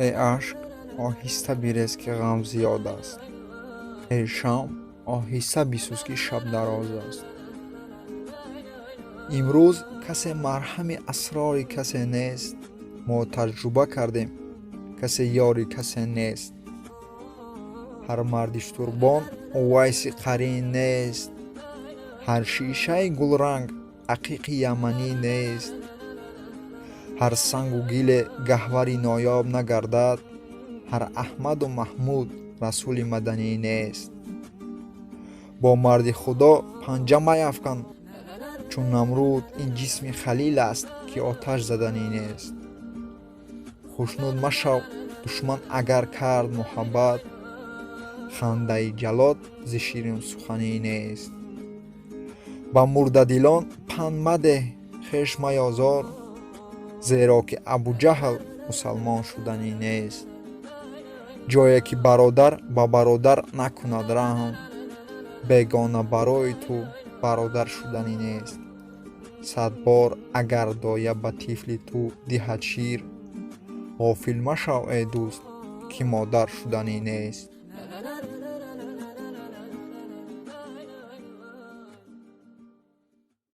Эй ашк, оҳиста бирез, ки ғам зиёд аст. Эй шамъ, оҳиста бисӯз, ки шаб дароз аст. Имрӯз касе марҳами асрори касе нест. Мо таҷриба кардем, касе ёри касе нест. Ҳар марди шутурбон Увайси Қарин нест. Ҳар шишаи гулранг ақиқи яманӣ нест. Ҳар сангу гиле гаҳвари ноёб нагардад. Ҳар Аҳмаду Маҳмуд расули маданӣ нест. Бо марди Худо панҷа маяфкан чун Намруд, ин ҷисми халил аст, ки оташ заданӣ нест. Хушнуд машав, душман агар кард муҳаббат. Хандаи ҷаллод зи ширинсуханӣ нест. Ба мурдадилон панд мадеҳ, хеш маёзор, зеро ки Абуҷаҳл мусалмон шуданӣ нест. Ҷое ки бародар ба бародар накунад раҳм, бегона барои ту бародар шуданӣ нест. 100 бор агар доя ба тифли ту диҳад шир, ғофил машав, эй дӯст, ки модар шуданӣ нест.